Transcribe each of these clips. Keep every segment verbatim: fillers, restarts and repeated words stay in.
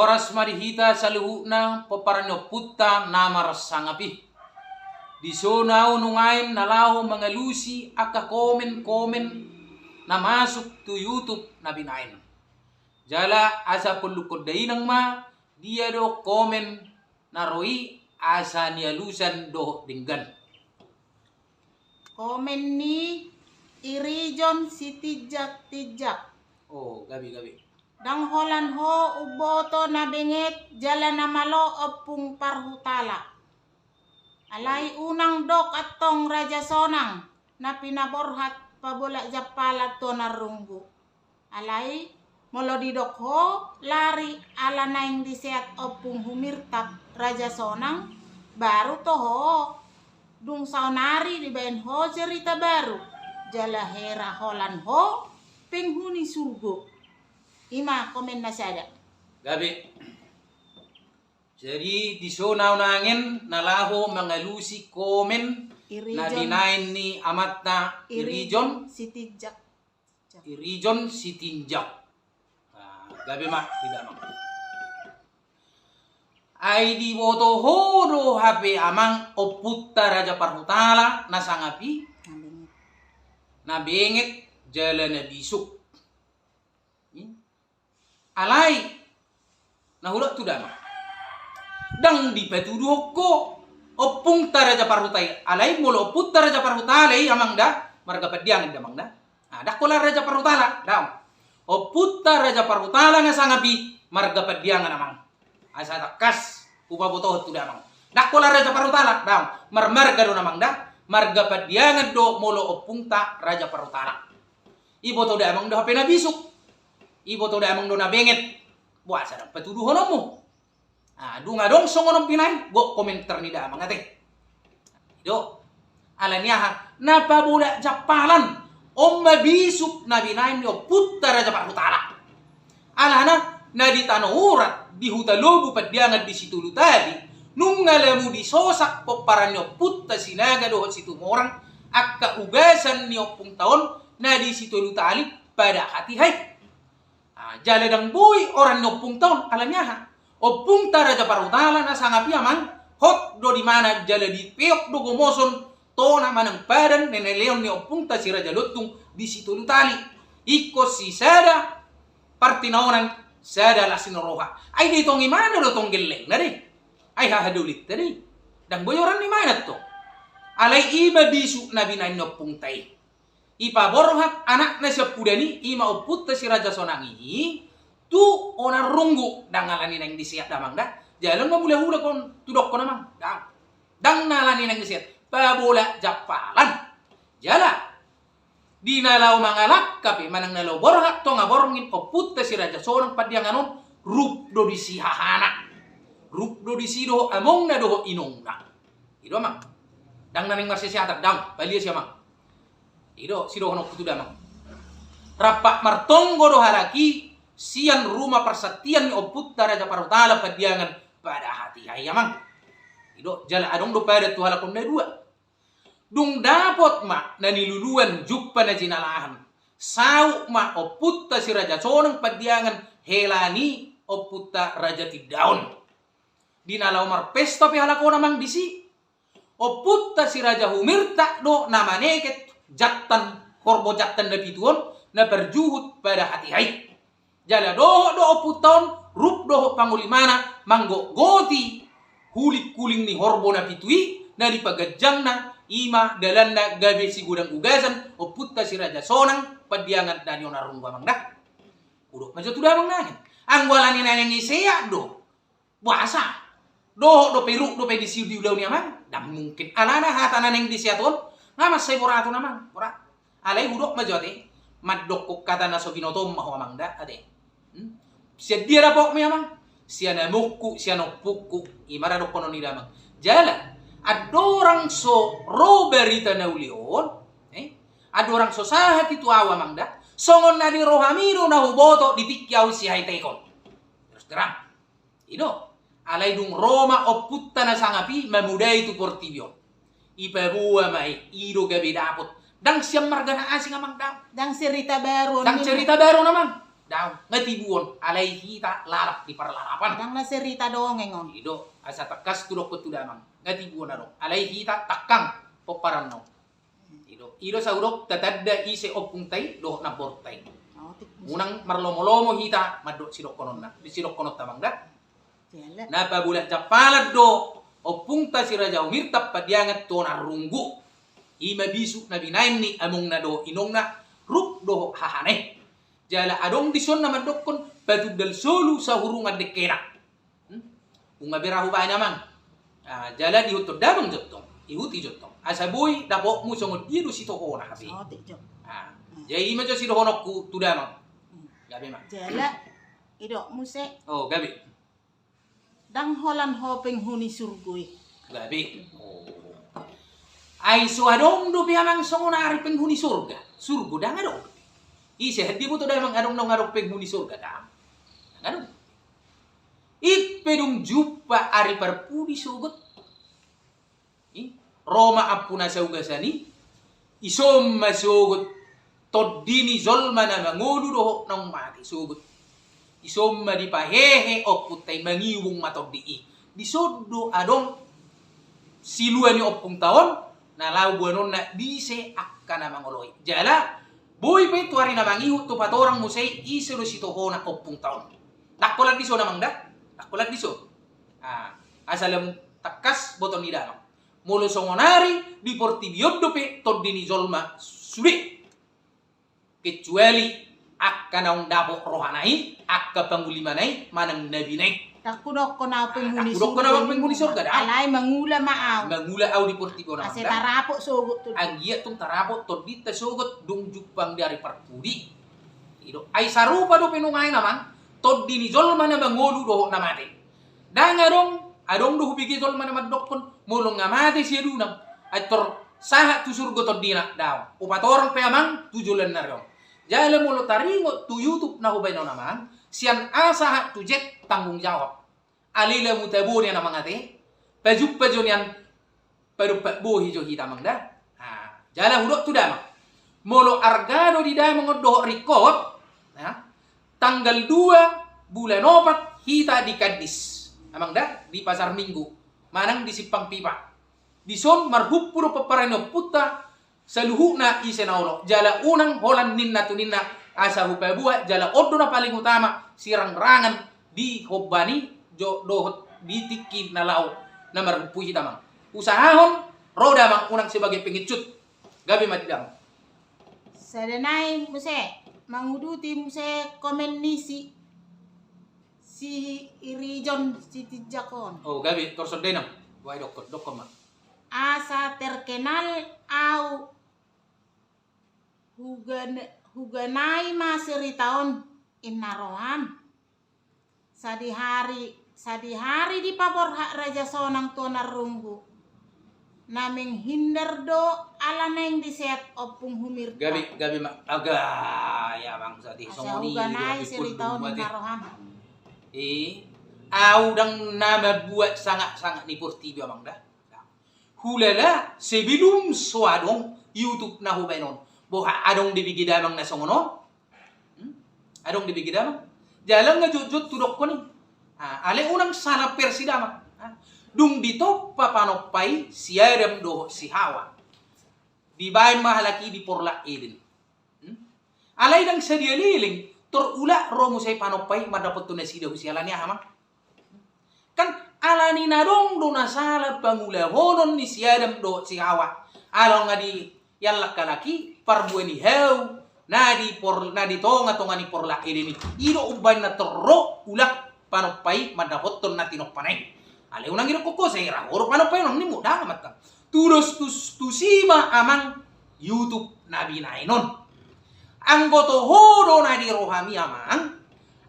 Horas ma di hita saluhutna pomparan ni ompunta na marsangap i. Dison ahu nuaeng na laho mangalusi angka komen-komen na masuk tu YouTube na binaen. Jala asa pollungkon dainang ma dia do komen na ro i asa nialusan dohot denggan. Komen ni Irijon Sitinjak-tinjak. Oh, gabe, gabe. Ndang holan ho umboto na benget jala na malo Ompung Parhutala. Alai unang dok antong Raja Sonang na pinaborhat pabolak jampalan tu onan runggu. Alai molo didok ho lari ala naeng diseat Ompung Humirtap Raja Sonang, baru toho. Dung saonari dibaen ho cerita baru, jala hera holan ho penghuni surgo. Ima komen na sada. Gabe. Jadi dison ahu nuaeng na laho mangalusi komen na Irijon. Binaen ni amanta Irijon. Irijon Sitinjak. Irijon Sitinjak. Nah, gabe ma di damang. Ai diboto ho do hape amang ompunta Raja Parhutala na sangap i. Na benget. Na benget jala na bisuk. Hmm? Alai na hudok tu damang. Ndang dipatuduhon ho ompunta Raja Parhutala i. Alai molo ompunta Raja Parhutala i amang da, marga Pandiangan da amang da. Nah, ndang holan Raja Parhutala, daong. Ompunta Raja Parhutala na sangap i marga Pandiangan amang. Asa tangkas hupabotohon tu damang. Ndang holan Raja Parhutala, daong. Marmarga do amang da, marga Pandiangan do molo ompunta Raja Parhutala. Iboto damang do hape na bisuk. Iboto damang do na benget. Boasa ndang patuduhononmu? Ah, dung adong songon on binaen, gok komentar ni damang ate. I do. Alani aha? Na pabolak jampalan. On ma bisuk na binaen ni ompunta Raja Parhutala. Alana na di Tano Urat, di Huta Lobu Pandiangan di Sitolu Tali, nunga lamu disosak pomparan ni ompunta Sinaga dohot Situmorang angka ugasan ni ompunta on na di Sitolu Tali pada hatiha i. Ah, jala ndang boi oran ni ompunta on, alani aha? Ompunta Raja Parhutala na sangap i amang, hot do di mana jala dipeop do gomoson tona manang padan na nilehon ni ompunta si Raja Lontung di Sitolu Tali. Ingkon sisada partinaonan, sada las ni roha. Ai ditongi mana do tong gellengna dei. Ai hahadolinta dei. Ndang boi oran ni mana tong. Alai ima bisuk na binaen ni ompunta i. Ipaborhat anakna siampudan i, ima ompunta si Raja Sonang i, tu onan runggu, ndang alani naeng diseat damang da. Jala na mulahula on tudokkon amang. Ndang. Ndang na alani naeng diseat. Pabolak jampalan. Jala. Di na laho mangalangka pe, manang na laho borhat tonga borngin ompunta si Raja Sonang Pandiangan on, rup do disi hahana. Rup do disi dohot amongna dohot inongna. I do amang. Ndang na naeng marseseatan, daong, paliasi amang. I do, sidohononku tu damang. Rampak martonggo do halak i, sian ruma parsantian ni ompunta Raja Parhutala Pandiangan pada hatiha i amang. I do, jala adong do padan tu halak on na dua. Dung dapot ma na niluluan jumpa na jinalahan. Saut ma ompunta si Raja Sonang Pandiangan hela ni ompunta Raja Tindaon. Di na laho marpesta pe halak on amang disi. Ompunta si Raja Humirtap do na maneket jantan, horbo jantan na pitu on na parjuhut pada hatiha i. Jala dohot do ompunta on, rup dohot pangulimana manggotgoti hulinghuling ni horbo na pitu i, na di paganjangna ima dalanna gabe sigodang ugasan ompunta si Raja Sonang Pandiangan na di onan runggu amang da. Hudok ma jo tu damang nangkin. Anggo alani na naeng diseat do. Boasa? Dohot dope, rup dope disi di ulaon i amang. Ndang mungkin. Alana hata na naeng diseat on nga mansai borat on amang. Borat. Alai hudok ma jo ate. Mandokkon hata na so binotoon ma ho amang da ate. Hmm? Sian dia dapotmu i amang? Sian amongku, sian ompungku. Ima ra dohonon ni damang. Jala andorang so ro barita na uli on, eh? Andorang so sahat i tu ahu amang da, songon na di rohami do na huboto di tingki ahu sihaetekon. Terus terang. I do, alai dung ro ma ompunta na sangap i mamodai tu portibi on. Ipaboa ma i, i do gabe dapot. Ndang sian marga na asing amang da. Ndang cerita baru on. Ndang cerita baru on amang. Daong, nga tibuon, alai hita lalap di parlalapan. Dang na cerita dongeng on. I do, asa tangkas hudokkon tu damang, nga tibuon adong, alai hita tangkang pomparanna on. I do, i do sai hudok tatanda ise ompungta i dohot namborungta i. Unang marlomolomo hita mandok sidohononna, di sidohononta, Amang, da. Na pabolak jampalan do ompungta si Raja Umirta Pandiangan tu Onan Runggu. I ma bisuk na binaen ni amongna dohot inongna, ruk dohot hahana i. Jala adong dison na mandokkon patundal solu sahurungan dengkena. Hmm? Nunga bere hubaen, Amang. Ah, jala diihuthon damang jo tong, ihuti jo tong. Asa boi dapotmu songon dia do sitohona hape. Ah, jadi i ma jo sidohononku tu damang. Gabe ma. Jala, idok muse. Oh, gabe. Dang holan ho penghuni surgo i. Gabe. Oh. Ai so adong dope, Amang, songon ari penghuni surga. Surgo dang adong. Ise hadia boto damang adong naung adong penghuni surga, dang. Dang adong. I pe dung jumpa ari parpudi sogot. I, ro ma Ompu na Saugasan i, dison ma sogot tondi ni jolma na mangolu dohot naung mate sogot. Dison ma dipahehe ompunta i, mangiubung ma tondi i. Dison do adong silua ni ompungta on, na laho boanonna di ise angka na mangoloi. Jala, boi pe tu ari na mangihut hupatorang muse i, ise do sitohona ompungta on. Dang holan dison, Amang, da. Dang holan dison. Ah, asa lam tangkas boto ni damang. Molo songon ari di portibi on dope tondi ni jolma sude. Kecuali angka naung dapot rohana i, angka pangulimana i, manang na binaen. Dang hudokkon au penghuni surga. Dang hudokkon au penghuni surga, da. Alai mangula ma au. Mangula au di portibi on, Amang, da. Asa tarapot sogot tu. Anggiat tung tarapot tondinta sogot dung jumpang di ari parpudi. I do, ai sarupa dope nuaeng, Amang, tondi ni jolma na mangolu dohot na mate. Dang adong, adong do hubege jolma na mandokkon, molo nga mate siaduna, ai tor sahat tu surgo tondina, daong. Hupatorang pe, Amang, tu joloan ni ari on. Jala molo taringot tu YouTube na hubaen on, Amang, sian A sahat tu Z tanggung jawab. Alai lam tabo nian, Amang, ate. Pajumpa jo nian, padompak bohi jo hita, Amang, da. Ah, jala hudok tu damang. Molo arga do di damang on dohot ringkot, ya, tanggal dua bulan opat hita di Kandis, Amang, da, di Pasar Minggu, manang di Simpang Pipa. Dison marhumpu do pomparan ni ompunta, saluhutna ise na olo, jala unang holan ninna tu ninna, asa hupaboa, jala on do na paling utama, sirangrangan di hombar ni jo dohot di tingki na laho na marhumpu hita, Amang. Usahahon ro damang unang sebagai pengecut. Gabe ma di damang. Sada nai muse, manguduti muse komen ni si, si Irijon Sitinjak on. Oh, gabe, tor songon i, Amang. Wah, dokkon, dokkon ma. Asa terkenal au, hugan-, huganai ma cerita on, inna roham. Sadihari, sadihari dipaborhat Raja Sonang tu Onan Runggu, na menghindar do ala naeng diseat Ompung Humirta. Gabe, gabe ma, aga, ya, Amang, sadih. Asa songon i huganai cerita on, inna roham. Eh, au dang na mambuat sangap-sangap ni portibi, Amang, da. Hulala sebelum so adong YouTube na hubaen on, boha adong dibege damang na songon on? Hmm? Adong dibege damang? Jala nga jotjot hudokkon i. Ah, alai unang salah versi damang. Ah, dung ditompa panompa i si Adam dohot si Hawa, dibaen ma halak i di Porlak Eden. Hmm? Alai dang sadia leleng, tor ula ro muse panompa i mandapothon nasida husi ala ni aha, Amang? Kan ala ni na adong do na sala pangulahonon ni si Adam dohot si Hawa. Ala nga diallang halak i parbue ni hau na di por-, na di tonga-tonga ni Porlak Eden i. I do umbahen na tor ro ula panompa i mandapothon na tinompana i. Alai unang idokkon ho, sai ra ho do panompa i, unang nimmu, dang, Amang. Tudos tus-, tusi ma, Amang, YouTube na binaen on. Anggo toho do na di rohami, Amang,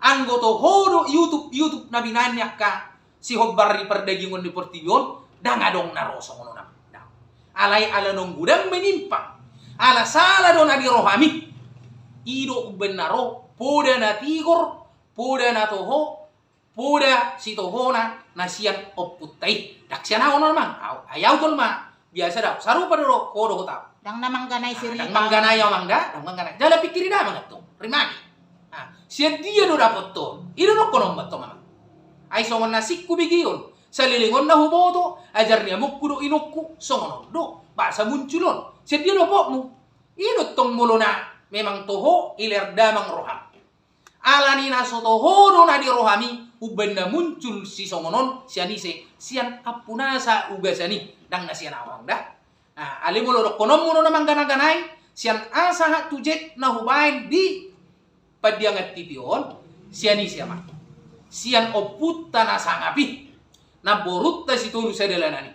anggo toho do YouTube, YouTube na binaen ni angka sihombar ni pardagingon ni portibi on, dang adong na ro songon on, Amang. Dang. Alai ala naung godang menyimpang, ala sala do na di rohami, i do umbahen na ro poda na tigor, poda na toho, poda sitohona na sian ompunta i. Dang sian au on, Amang. Au, ai au jolma biasa do au. Sarupa do ho dohot au. Dang na mangganai cerita. Ah, dang mangganai, Amang, da, dang mangganai. Jala pingkiri damang antong, rimani. Ah, Sian dia do dapothon? I do dohonon ma antong, amang. Ai songon na asing hubege on, saleleng on na huboto, ajar ni amongku dohot inongku, songon on do. Boasa muncul on? Sian dia dapotmu? I do tong molo na memang toho ilear damang roham. Alani na so toho do na di rohami, umbahen na muncul sisongon on, sian ise? Sian ampunasa ugasan i, ndang na sian ahu, amang, da. Nah, alai molo dohononmu do na manggana-ganai, sian A sahat tu Z na hubaen di Pandiangan T V on, sian ise, amang? Sian ompunta na sangap i, namborunta sitolu sadalanan i.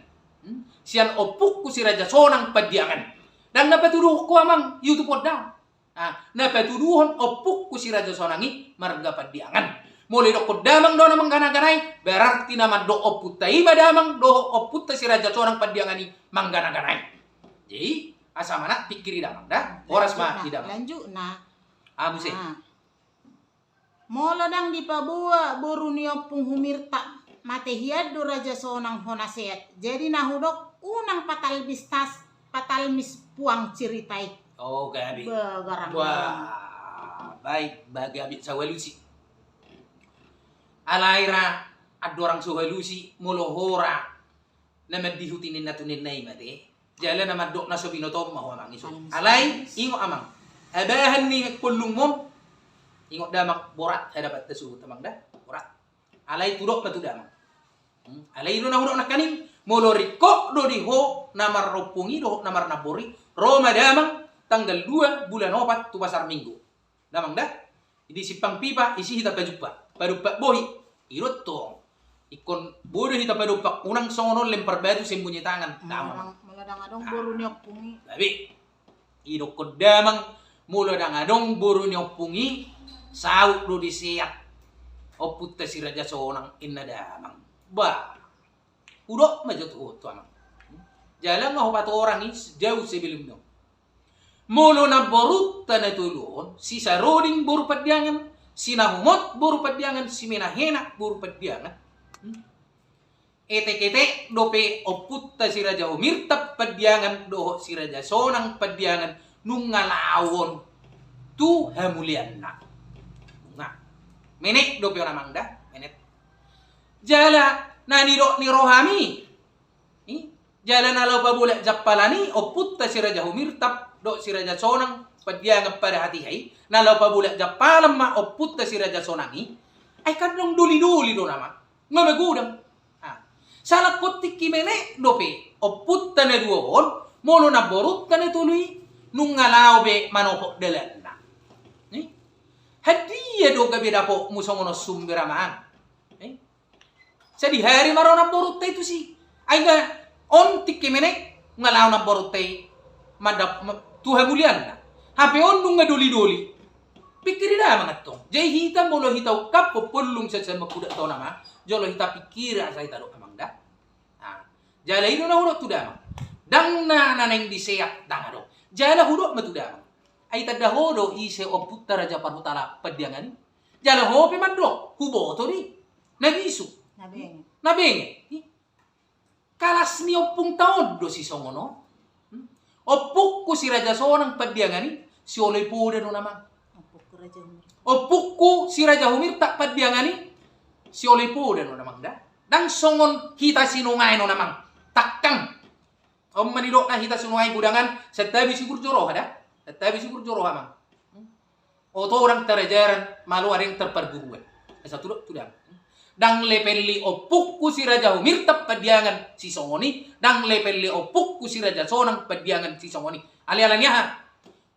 Hmm? Sian ompungku si Raja Sonang Pandiangan. Ndang na patuduhon ho, amang, YouTube on, ndang. Ah, na patuduhon ompungku si Raja Sonang i marga Pandiangan. Molo didokkon damang do na manggana-ganai, berarti na mandok ompunta i ma damang dohot ompunta si Raja Sonang Pandiangan i manggana-ganai. Jadi, asa manat pikiri damang da. Horas ma di damang. Lanjutna. Ah, muse. Ah. Molo ndang dipaboa boru ni Ompung Humirtap, mate hian do Raja Sonang hona seat. Jadi na hudok, unang patalmis tas, patalmis puang cirita i. Oh, gabe. Ba, garang. Wah, baik, ba gabe sahualusi. Alai ra andorang sahualusi, molo hora na mandihuti ninna tu ninna i mate. Jala na mandok na so binotom ma ho, amang, ison. Alai, ingot, amang. Abahan ni pollungmon. Ingot damang, borat hadapanta suhut, amang, da. Borat. Alai tudok ma tu damang. Hmm. Alai i do na hudok nangkaning. Molo ringkot do di ho na marompung i dohot na marnamboru i, ro ma damang tanggal dua bulan opat tu Pasar Minggu. Damang da. Di Simpang Pipa, isi hita pajumpa. Padumpak bohi. I do tong. Ingkon boi do hita padumpak, unang songon on lempar batu sembunyi tangan. Molo ndang adong boru ni ompung i. Gabe. Didokkon damang, molo ndang adong boru ni ompung i, saut do diseat ompunta si Raja Sonang, ninna damang. Bah. Hudok ma jo tu ho, amang. Jala nga hupatorang i jauh sebelumna. Molo namborunta na tolu on, si Saroding boru Pandiangan, si Nahumot boru Pandiangan, si Menahenak boru Pandiangan. Hmm. Etek-etek dope ompunta si Raja Humirtap Pandiangan dohot si Raja Sonang Pandiangan nunga laho on tu hamulianna. Nunga. Menek dope on, amang, da, menek. Jala na nidok ni rohami. I? Jala na laho pabolak jampalan i ompunta si Raja Humirtap dohot si Raja Sonang Pandiangan pada hatiha i. Na laho pabolak jampalan ma ompunta si Raja Sonang i. Ai kan ndang doli-doli do nama. Nga magodang. Ah. Salah tingki menek dope ompunta na dua on, molo namborunta na tolu i, nunga laho be manopot dalanna. I? Handia do gabe dapotmu songon on sumber, amang? Eh? Sadihari ma ro namborunta i tusi. Ai nga on tingki menek, nga laho namborunta i mandap-, ma-, tu hamulianna. Hape on nunga doli-doli. Pikiri damang antong. Jadi hita molo hita ungkap pollung sian sian mangkudat tona ma, jolo hita pikiri asa hita dok, amang, da. Ah. Jala i do na hudok tu damang. Ndang na, na naeng diseat, ndang adong. Jala hudok ma tu damang. Ai tanda ho do ise ompunta Raja Parhutala Pandiangan i? Jala ho pe mandok, huboto do i. Na bisu. Na benge. Na benge. Kalas ni ompungta on do sisongon on. Hmm? Ompungku si Raja Sonang Pandiangan i, sioloi poda do nama. Ompungku Raja Humirtap. Ompungku si Raja Humirtap Pandiangan i, sioloi poda do nama, da. Ndang songon hita Sinonga i do nama. Tangkang. On ma nidokna hita Sinonga i, godangan santabi siburju roha, da. Santabi siburju roha, amang. Oto ndang tarajaran, malo adong tarparguruan. Asa tudok tu damang. Ndang lepel ni ompungku si Raja Humirtap Pandiangan sisongon i, ndang lepel ni ompungku si Raja Sonang Pandiangan sisongon i. Alai alani aha?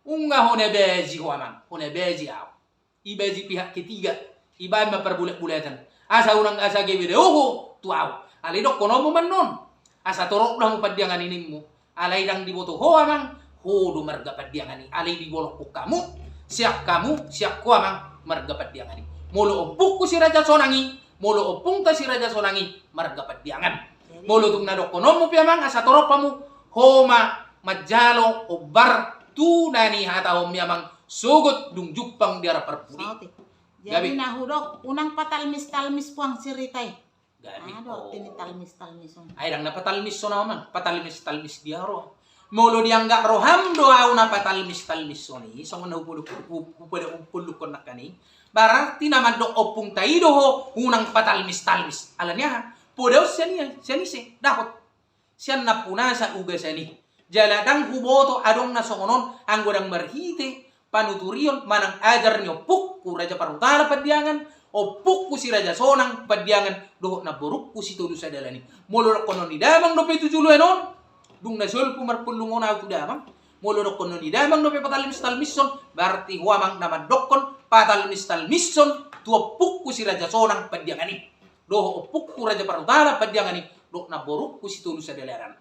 Nunga hona baji ho, amang, hona baji ahu. Ibaji pihak ketiga, ibaen ma parbulat-bulatan. Asa unang, asa gabe daoho tu ahu. Alai dohononmu ma annon. Asa torop do hamu Pandiangan i, nimmu. Alai ndang diboto ho, amang, ho do marga Pandiangan i. Alai dibolongkon hamu, sian hamu, sian ho, amang, marga Pandiangan i. Molo ompungku si Raja Sonang i, molo ompungta si Raja Sonang i, marga Pandiangan. Molo tung na dohononmu pe, amang, asa torop hamu, ho ma manjalo hombar tu na nihatahonmi, amang, sogot dung jumpang di ari parpudi. Jadi na hudok, unang patalmis-talmis puang cirita i. Gabe. Aha do arti ni talmis-talmis on? Ai ndang na patalmis on, amang, patalmis-talmis dia ro. Molo dianggap roham do au na patalmis-talmishon i, songon na hupoluk-, hu-, hupoluk-, hupolukkon nangkin i, berarti na mandok ompungta i do ho unang patalmis-talmis. Alani aha? Poda on sian i, sian ise? Dapot. Sian nampunasa ugasan i. Jala ndang huboto adong na songon on anggo ndang marhite panuturion manang ajar ni ompungku Raja Parhutala Pandiangan, ompungku si Raja Sonang Pandiangan, dohot namborungku si Tolu Sadalan i. Molo dohonon ni damang dope tu joloan on, dung na solpu marpulungon au tu damang, molo dohonon ni damang dope patalmis-talmishon, berarti ho amang na mandokkon patalmis-talmishon tu ompungku si Raja Sonang Pandiangan i, dohot ompungku Raja Parhutala Pandiangan i, dohot namborungku si Tolu Sadalanan.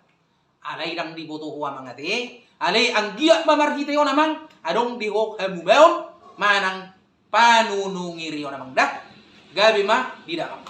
Alai ndang diboto ho amang ate, alai anggiat ma marhite on amang, adong di ho hamubaon manang panunungirion amang da. Gabe ma di damang.